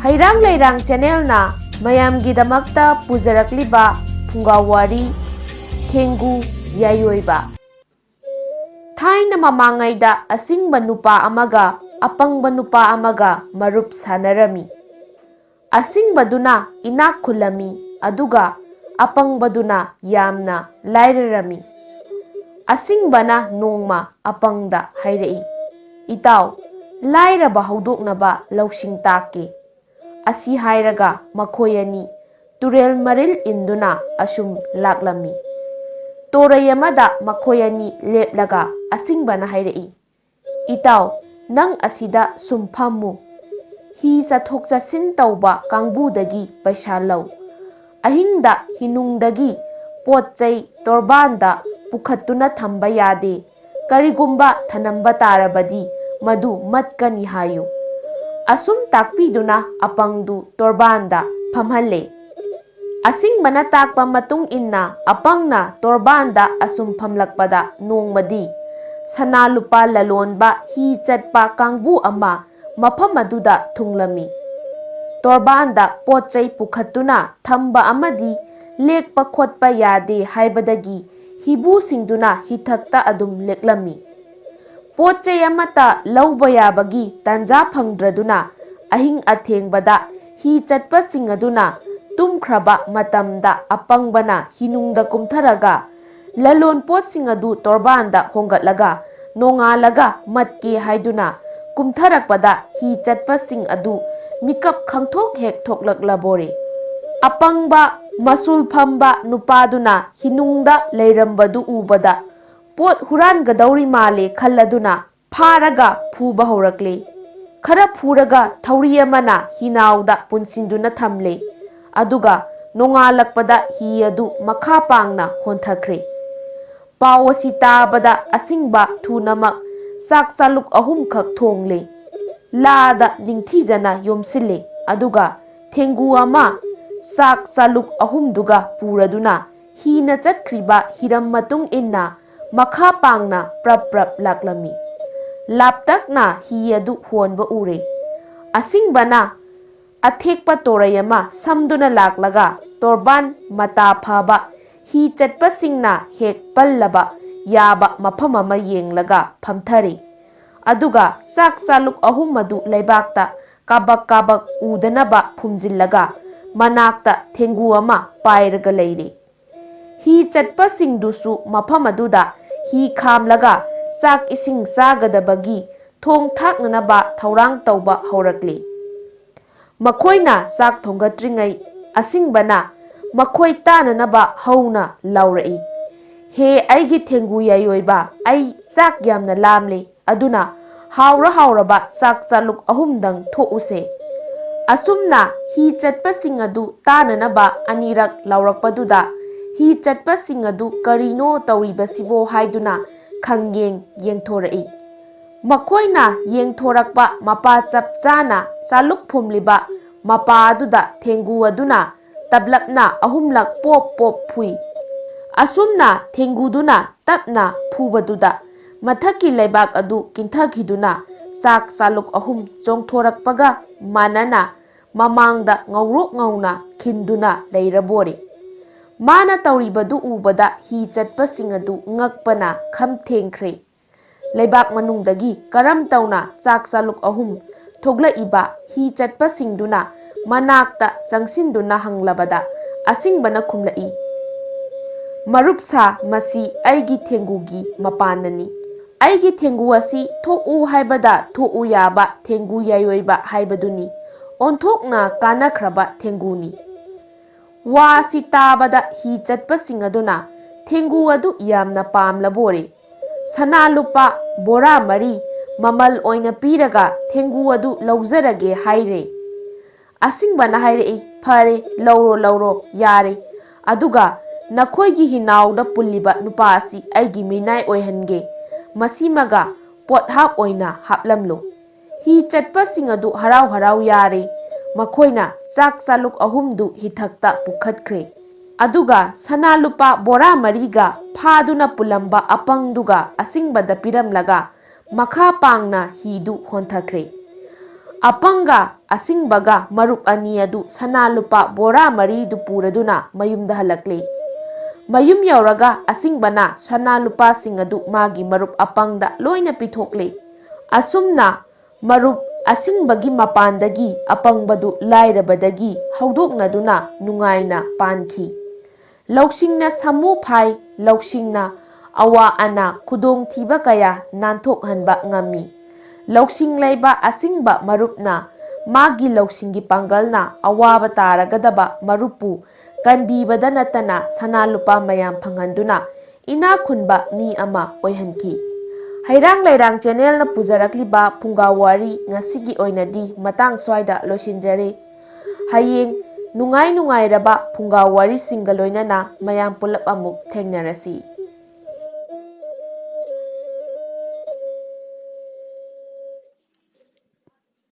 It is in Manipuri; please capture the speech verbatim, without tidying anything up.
ꯍꯩꯔꯥꯡ ꯂꯩꯔꯥꯡ ꯆꯦꯅꯦꯜꯅ ꯃꯌꯥꯝꯒꯤꯗꯃꯛꯇ ꯄꯨꯖꯔꯛꯂꯤꯕ ꯐꯨꯡꯒꯥ ꯋꯥꯔꯤ, ꯊꯦꯡꯒꯨ ꯌꯥꯏꯑꯣꯏꯕ꯫ ꯊꯥꯏꯅ ꯃꯃꯥꯡꯉꯩꯗ ꯑꯁꯤꯡꯕ ꯅꯨꯄꯥ ꯑꯃꯒ ꯑꯄꯪꯕ ꯅꯨꯄꯥ ꯑꯃꯒ ꯃꯔꯨꯞ ꯁꯥꯟꯅꯔꯝꯃꯤ꯫ ꯑꯁꯤꯡꯕꯗꯨꯅ ꯏꯅꯥꯛ ꯈꯨꯜꯂꯝꯃꯤ, ꯑꯗꯨꯒ ꯑꯄꯪꯕꯗꯨꯅ ꯌꯥꯝꯅ ꯂꯥꯏꯔꯔꯝꯃꯤ꯫ ꯑꯁꯤꯡꯕꯅ ꯅꯣꯡꯃ ꯑꯄꯪꯗ ꯍꯥꯏꯔꯛꯏ, "ꯏꯇꯥꯎ, ꯂꯥꯏꯔꯕ ꯍꯧꯗꯣꯛꯅꯕ ꯂꯧꯁꯤꯡ ꯇꯥꯛꯀꯦ꯫" ꯑꯁꯤ ꯍꯥꯏꯔꯒ ꯃꯈꯣꯏ ꯑꯅꯤ ꯇꯨꯔꯦꯜ ꯃꯔꯤꯜ ꯏꯟꯗꯨꯅ ꯑꯁꯨꯝ ꯂꯥꯛꯂꯝꯃꯤ꯫ ꯇꯣꯔꯩ ꯑꯃꯗ ꯃꯈꯣꯏ ꯑꯅꯤ ꯂꯦꯞꯂꯒ ꯑꯁꯤꯡꯕꯅ ꯍꯥꯏꯔꯛꯏ, "ꯏꯇꯥꯎ, ꯅꯪ ꯑꯁꯤꯗ ꯁꯨꯝ ꯐꯝꯃꯨ꯫ ꯍꯤ ꯆꯠꯊꯣꯛ ꯆꯠꯁꯤꯟ ꯇꯧꯕ ꯀꯥꯡꯕꯨꯗꯒꯤ ꯄꯩꯁꯥ ꯂꯧ꯫ ꯑꯍꯤꯡꯗ ꯍꯤꯅꯨꯡꯗꯒꯤ ꯄꯣꯠ ꯆꯩ ꯇꯣꯔꯕꯥꯟꯗ ꯄꯨꯈꯠꯇꯨꯅ ꯊꯝꯕ ꯌꯥꯗꯦ꯫ ꯀꯔꯤꯒꯨꯝꯕ ꯊꯅꯝꯕ ꯇꯥꯔꯕꯗꯤ ꯃꯗꯨ ꯃꯠꯀꯅꯤ ꯍꯥꯏꯌꯨ꯫" ꯑꯁꯨꯝ ꯇꯥꯛꯄꯤꯗꯨꯅ ꯑꯄꯪꯗꯨ ꯇꯣꯔꯕꯥꯟꯗ ꯐꯝꯍꯜꯂꯦ꯫ ꯑꯁꯤꯡꯕꯅ ꯇꯥꯛꯄ ꯃꯇꯨꯡ ꯏꯟꯅ ꯑꯄꯪꯅ ꯇꯣꯔꯕꯥꯟꯗ ꯑꯁꯨꯝ ꯐꯝꯂꯛꯄꯗ ꯅꯣꯡꯃꯗꯤ ꯁꯅꯥ ꯂꯨꯄꯥ ꯂꯂꯣꯟꯕ ꯍꯤ ꯆꯠꯄ ꯀꯥꯡꯕꯨ ꯑꯃ ꯃꯐꯝ ꯑꯗꯨꯗ ꯊꯨꯡꯂꯝꯃꯤ꯫ ꯇꯣꯔꯕꯥꯟꯗ ꯄꯣꯠ ꯆꯩ ꯄꯨꯈꯠꯇꯨꯅ ꯊꯝꯕ ꯑꯃꯗꯤ ꯂꯦꯛꯄ ꯈꯣꯠꯄ ꯌꯥꯗꯦ ꯍꯥꯏꯕꯗꯒꯤ ꯍꯤꯕꯨꯁꯤꯡꯗꯨꯅ ꯍꯤꯊꯛꯇ ꯑꯗꯨꯝ ꯂꯦꯛꯂꯝꯃꯤ꯫ ꯄꯣꯠ ꯆꯩ ꯑꯃꯠꯇ ꯂꯧꯕ ꯌꯥꯕꯒꯤ ꯇꯥꯟꯖꯥ ꯐꯪꯗ꯭ꯔꯗꯨꯅ ꯑꯍꯤꯡ ꯑꯊꯦꯡꯕꯗ ꯍꯤ ꯆꯠꯄꯁꯤꯡ ꯑꯗꯨꯅ ꯇꯨꯝꯈ꯭ꯔꯕ ꯃꯇꯝꯗ ꯑꯄꯪꯕꯅ ꯍꯤꯅꯨꯡꯗ ꯀꯨꯝꯊꯔꯒ ꯂꯂꯣꯟ ꯄꯣꯠꯁꯤꯡ ꯑꯗꯨ ꯇꯣꯔꯕꯥꯟꯗ ꯍꯣꯡꯒꯠꯂꯒ ꯅꯣꯡꯉꯥꯜꯂꯒ ꯃꯠꯀꯦ ꯍꯥꯏꯗꯨꯅ ꯀꯨꯝꯊꯔꯛꯄꯗ ꯍꯤ ꯆꯠꯄꯁꯤꯡ ꯑꯗꯨ ꯃꯤꯀꯞ ꯈꯪꯊꯣꯛ ꯍꯦꯛ ꯊꯣꯛꯂꯛꯂꯕꯣꯔꯦ꯫ ꯑꯄꯪꯕ ꯃꯁꯨꯜ ꯐꯝꯕ ꯅꯨꯄꯥꯗꯨꯅ ꯍꯤꯅꯨꯡꯗ ꯂꯩꯔꯝꯕꯗꯨ ꯎꯕꯗ ꯄꯣꯠ ꯍꯨꯔꯥꯟꯒꯗꯧꯔꯤ ꯃꯥꯜꯂꯦ ꯈꯜꯂꯗꯨꯅ ꯐꯥꯔꯒ ꯐꯨꯕ ꯍꯧꯔꯛꯂꯦ꯫ ꯈꯔ ꯐꯨꯔꯒ ꯊꯧꯔꯤ ꯑꯃꯅ ꯍꯤꯅꯥꯎꯗ ꯄꯨꯟꯁꯤꯟꯗꯨꯅ ꯊꯝꯂꯦ꯫ ꯑꯗꯨꯒ ꯅꯣꯡꯉꯥꯜꯂꯛꯄꯗ ꯍꯤ ꯑꯗꯨ ꯃꯈꯥ ꯄꯥꯡꯅ ꯍꯣꯟꯊꯈ꯭ꯔꯦ꯫ ꯄꯥꯎ ꯑꯁꯤ ꯇꯥꯕꯗ ꯑꯁꯤꯡꯕ ꯊꯨꯅꯃꯛ ꯆꯥꯛ ꯆꯥꯂꯨꯛ ꯑꯍꯨꯝꯈꯛ ꯊꯣꯡꯂꯦ꯫ ꯂꯥꯗ ꯅꯤꯡꯊꯤꯖꯅ ꯌꯣꯝꯁꯤꯜꯂꯦ꯫ ꯑꯗꯨꯒ ꯊꯦꯡꯒꯨ ꯑꯃ ꯆꯥꯛ ꯆꯥꯂꯨꯛ ꯑꯍꯨꯝꯗꯨꯒ ꯄꯨꯔꯗꯨꯅ ꯍꯤꯅ ꯆꯠꯈ꯭ꯔꯤꯕ ꯍꯤꯔꯝ ꯃꯇꯨꯡ ꯏꯟꯅ ꯃꯈꯥ ꯄꯥꯡꯅ ꯄ꯭ꯔꯞ ꯄ꯭ꯔꯞ ꯂꯥꯛꯂꯝꯃꯤ꯫ ꯂꯥꯞꯇꯛꯅ ꯍꯤ ꯑꯗꯨ ꯍꯣꯟꯕ ꯎꯔꯦ꯫ ꯑꯁꯤꯡꯕꯅ ꯑꯊꯦꯛꯄ ꯇꯣꯔꯩ ꯑꯃ ꯁꯝꯗꯨꯅ ꯂꯥꯛꯂꯒ ꯇꯣꯔꯕꯥꯟ ꯃꯇꯥ ꯐꯕ ꯍꯤ ꯆꯠꯄꯁꯤꯡꯅ ꯍꯦꯛ ꯄꯜꯂꯕ ꯌꯥꯕ ꯃꯐꯝ ꯑꯃ ꯌꯦꯡꯂꯒ ꯐꯝꯊꯔꯤ꯫ ꯑꯗꯨꯒ ꯆꯥꯛ ꯆꯥꯂꯨꯛ ꯑꯍꯨꯝ ꯑꯗꯨ ꯂꯩꯕꯥꯛꯇ ꯀꯥꯕꯛ ꯀꯥꯕꯛ ꯎꯗꯅꯕ ꯐꯨꯝꯖꯤꯜꯂꯒ ꯃꯅꯥꯛꯇ ꯊꯦꯡꯒꯨ ꯑꯃ ꯄꯥꯏꯔꯒ ꯂꯩꯔꯤ꯫ ꯍꯤ ꯆꯠꯄꯁꯤꯡꯗꯨꯁꯨ ꯃꯐꯝ ꯑꯗꯨꯗ ꯍꯤ ꯈꯥꯝꯂꯒ ꯆꯥꯛ ꯏꯁꯤꯡ ꯆꯥꯒꯗꯕꯒꯤ ꯊꯣꯡ ꯊꯥꯛꯅꯅꯕ ꯊꯧꯔꯥꯡ ꯇꯧꯕ ꯍꯧꯔꯛꯂꯤ꯫ ꯃꯈꯣꯏꯅ ꯆꯥꯛ ꯊꯣꯡꯒꯠꯇ꯭ꯔꯤꯉꯩ ꯑꯁꯤꯡꯕꯅ ꯃꯈꯣꯏ ꯇꯥꯅꯅꯕ ꯍꯧꯅ ꯂꯥꯎꯔꯛꯏ, "ꯍꯦ ꯑꯩꯒꯤ ꯊꯦꯡꯒꯨ ꯌꯥꯏꯑꯣꯏꯕ, ꯑꯩ ꯆꯥꯛ ꯌꯥꯝꯅ ꯂꯥꯝꯂꯦ, ꯑꯗꯨꯅ ꯍꯥꯎꯔ ꯍꯥꯎꯔꯕ ꯆꯥꯛ ꯆꯥꯂꯨꯛ ꯑꯍꯨꯝꯗꯪ ꯊꯣꯛꯎꯁꯦ"꯫ ꯑꯁꯨꯝꯅ ꯍꯤ ꯆꯠꯄꯁꯤꯡ ꯑꯗꯨ ꯇꯥꯅꯅꯕ ꯑꯅꯤꯔꯛ ꯂꯥꯎꯔꯛꯄꯗꯨꯗ ꯍꯤ ꯆꯠꯄꯁꯤꯡ ꯑꯗꯨ "ꯀꯔꯤꯅꯣ ꯇꯧꯔꯤꯕꯁꯤꯕꯣ?" ꯍꯥꯏꯗꯨꯅ ꯈꯪꯌꯦꯡ ꯌꯦꯡꯊꯣꯔꯛꯏ꯫ ꯃꯈꯣꯏꯅ ꯌꯦꯡꯊꯣꯔꯛꯄ ꯃꯄꯥ ꯆꯞ ꯆꯥꯅ ꯆꯥꯂꯨꯛ ꯐꯨꯝꯂꯤꯕ ꯃꯄꯥ ꯑꯗꯨꯗ ꯊꯦꯡꯒꯨ ꯑꯗꯨꯅ ꯇꯞꯂꯞꯅ ꯑꯍꯨꯝꯂꯛ ꯄꯣꯞ ꯄꯣꯞ ꯐꯨꯏ꯫ ꯑꯁꯨꯝꯅ ꯊꯦꯡꯒꯨꯗꯨꯅ ꯇꯞꯅ ꯐꯨꯕꯗꯨꯗ ꯃꯊꯛꯀꯤ ꯂꯩꯕꯥꯛ ꯑꯗꯨ ꯀꯤꯟꯊꯈꯤꯗꯨꯅ ꯆꯥꯛ ꯆꯥꯂꯨꯛ ꯑꯍꯨꯝ ꯆꯣꯡꯊꯣꯔꯛꯄꯒ ꯃꯥꯟꯅꯅ ꯃꯃꯥꯡꯗ ꯉꯧꯔꯣꯛ ꯉꯧꯅ ꯈꯤꯟꯗꯨꯅ ꯂꯩꯔꯕꯣꯔꯦ꯫ ꯃꯥꯅ ꯇꯧꯔꯤꯕꯗꯨ ꯎꯕꯗ ꯍꯤ ꯆꯠꯄꯁꯤꯡ ꯑꯗꯨ ꯉꯛꯄꯅ ꯈꯝ ꯊꯦꯡꯈ꯭ꯔꯦ꯫ ꯂꯩꯕꯥꯛ ꯃꯅꯨꯡꯗꯒꯤ ꯀꯔꯝ ꯇꯧꯅ ꯆꯥꯛ ꯆꯥꯂꯨꯛ ꯑꯍꯨꯝ ꯊꯣꯛꯂꯛꯏꯕ? ꯍꯤ ꯆꯠꯄꯁꯤꯡꯗꯨꯅ ꯃꯅꯥꯛꯇ ꯆꯪꯁꯤꯟꯗꯨꯅ ꯍꯪꯂꯕꯗ ꯑꯁꯤꯡꯕꯅ ꯈꯨꯝꯂꯛꯏ, "ꯃꯔꯨꯞ ꯁꯥ, ꯃꯁꯤ ꯑꯩꯒꯤ ꯊꯦꯡꯒꯨꯒꯤ ꯃꯄꯥꯟꯅꯅꯤ꯫ ꯑꯩꯒꯤ ꯊꯦꯡꯒꯨ ꯑꯁꯤ ꯊꯣꯛꯎ ꯍꯥꯏꯕꯗ ꯊꯣꯛꯎ ꯌꯥꯕ ꯊꯦꯡꯒꯨ ꯌꯥꯏꯑꯣꯏꯕ ꯍꯥꯏꯕꯗꯨꯅꯤ꯫ ꯑꯣꯟꯊꯣꯛꯅ ꯀꯥꯟꯅꯈ꯭ꯔꯕ ꯊꯦꯡꯒꯨꯅꯤ"꯫ ꯋꯥ ꯑꯁꯤ ꯇꯥꯕꯗ ꯍꯤ ꯆꯠꯄꯁꯤꯡ ꯑꯗꯨꯅ ꯊꯦꯡꯒꯨ ꯑꯗꯨ ꯌꯥꯝꯅ ꯄꯥꯝꯂꯕꯣꯔꯦ꯫ ꯁꯅꯥ ꯂꯨꯄꯥ ꯕꯣꯔꯥ ꯃꯔꯤ ꯃꯃꯜ ꯑꯣꯏꯅ ꯄꯤꯔꯒ ꯊꯦꯡꯒꯨ ꯑꯗꯨ ꯂꯧꯖꯔꯒꯦ ꯍꯥꯏꯔꯦ꯫ ꯑꯁꯤꯡꯕꯅ ꯍꯥꯏꯔꯛꯏ, "ꯐꯔꯦ, ꯂꯧꯔꯣ, ꯂꯧꯔꯣ, ꯌꯥꯔꯦ꯫ ꯑꯗꯨꯒ ꯅꯈꯣꯏꯒꯤ ꯍꯤꯅꯥꯎꯗ ꯄꯨꯜꯂꯤꯕ ꯅꯨꯄꯥ ꯑꯁꯤ ꯑꯩꯒꯤ ꯃꯤꯅꯥꯏ ꯑꯣꯏꯍꯟꯒꯦ꯫ ꯃꯁꯤꯃꯒ ꯄꯣꯠꯍꯥꯞ ꯑꯣꯏꯅ ꯍꯥꯞꯂꯝꯂꯨ"꯫ ꯍꯤ ꯆꯠꯄꯁꯤꯡ ꯑꯗꯨ ꯍꯔꯥꯎ ꯍꯔꯥꯎ ꯌꯥꯔꯦ꯫ ꯃꯈꯣꯏꯅ ꯆꯥꯛ ꯆꯥꯂꯨꯛ ꯑꯍꯨꯝꯗꯨ ꯍꯤꯊꯛꯇ ꯄꯨꯈꯠꯈ꯭ꯔꯦ꯫ ꯑꯗꯨꯒ ꯁꯅꯥ ꯂꯨꯄꯥ ꯕꯣꯔꯥ ꯃꯔꯤꯒ ꯐꯥꯗꯨꯅ ꯄꯨꯜꯂꯝꯕ ꯑꯄꯪꯗꯨꯒ ꯑꯁꯤꯡꯕꯗ ꯄꯤꯔꯝꯂꯒ ꯃꯈꯥ ꯄꯥꯡꯅ ꯍꯤꯗꯨ ꯍꯣꯟꯊꯈ꯭ꯔꯦ꯫ ꯑꯄꯪꯒ ꯑꯁꯤꯡꯕꯒ ꯃꯔꯨꯞ ꯑꯅꯤ ꯑꯗꯨ ꯁꯅꯥ ꯂꯨꯄꯥ ꯕꯣꯔꯥ ꯃꯔꯤꯗꯨ ꯄꯨꯔꯗꯨꯅ ꯃꯌꯨꯝꯗ ꯍꯜꯂꯛꯂꯦ꯫ ꯃꯌꯨꯝ ꯌꯧꯔꯒ ꯑꯁꯤꯡꯕꯅ ꯁꯅꯥ ꯂꯨꯄꯥꯁꯤꯡ ꯑꯗꯨ ꯃꯥꯒꯤ ꯃꯔꯨꯞ ꯑꯄꯪꯗ ꯂꯣꯏꯅ ꯄꯤꯊꯣꯛꯂꯦ꯫ ꯑꯁꯨꯝꯅ ꯃꯔꯨꯞ ꯑꯁꯤꯡꯕꯒꯤ ꯃꯄꯥꯟꯗꯒꯤ ꯑꯄꯪꯕꯗꯨ ꯂꯥꯏꯔꯕꯗꯒꯤ ꯍꯧꯗꯣꯛꯅꯗꯨꯅ ꯅꯨꯡꯉꯥꯏꯅ ꯄꯥꯟꯈꯤ꯫ ꯂꯧꯁꯤꯡꯅ ꯁꯥꯃꯨ ꯐꯥꯏ, ꯂꯧꯁꯤꯡꯅ ꯑꯋꯥ ꯑꯅꯥ ꯈꯨꯗꯣꯡꯊꯤꯕ ꯀꯌꯥ ꯅꯥꯟꯊꯣꯛꯍꯟꯕ ꯉꯝꯃꯤ꯫ ꯂꯧꯁꯤꯡ ꯂꯩꯕ ꯑꯁꯤꯡꯕ ꯃꯔꯨꯞꯅ ꯃꯥꯒꯤ ꯂꯧꯁꯤꯡꯒꯤ ꯄꯥꯡꯒꯜꯅ ꯑꯋꯥꯕ ꯇꯥꯔꯒꯗꯕ ꯃꯔꯨꯞꯄꯨ ꯀꯟꯕꯤꯕꯗ ꯅꯠꯇꯅ ꯁꯅꯥ ꯂꯨꯄꯥ ꯃꯌꯥꯝ ꯐꯪꯍꯟꯗꯨꯅ ꯏꯅꯥꯛ ꯈꯨꯟꯕ ꯃꯤ ꯑꯃ ꯑꯣꯏꯍꯟꯈꯤ꯫ ꯍꯩꯔꯥꯡ ꯂꯩꯔꯥꯡ ꯆꯦꯅꯦꯜꯅ ꯄꯨꯖꯔꯛꯂꯤꯕ ꯐꯨꯡꯒꯥ ꯋꯥꯔꯤ ꯉꯁꯤꯒꯤ ꯑꯣꯏꯅꯗꯤ ꯃꯇꯥꯡ ꯁ꯭ꯋꯥꯏꯗ ꯂꯣꯏꯁꯤꯟꯖꯔꯦ꯫ ꯍꯌꯦꯡ ꯅꯨꯡꯉꯥꯏ ꯅꯨꯡꯉꯥꯏꯔꯕ ꯐꯨꯡꯒꯥ ꯋꯥꯔꯤꯁꯤꯡꯒ ꯂꯣꯏꯅꯅ ꯃꯌꯥꯝ ꯄꯨꯂꯞ ꯑꯃꯨꯛ ꯊꯦꯡꯅꯔꯁꯤ꯫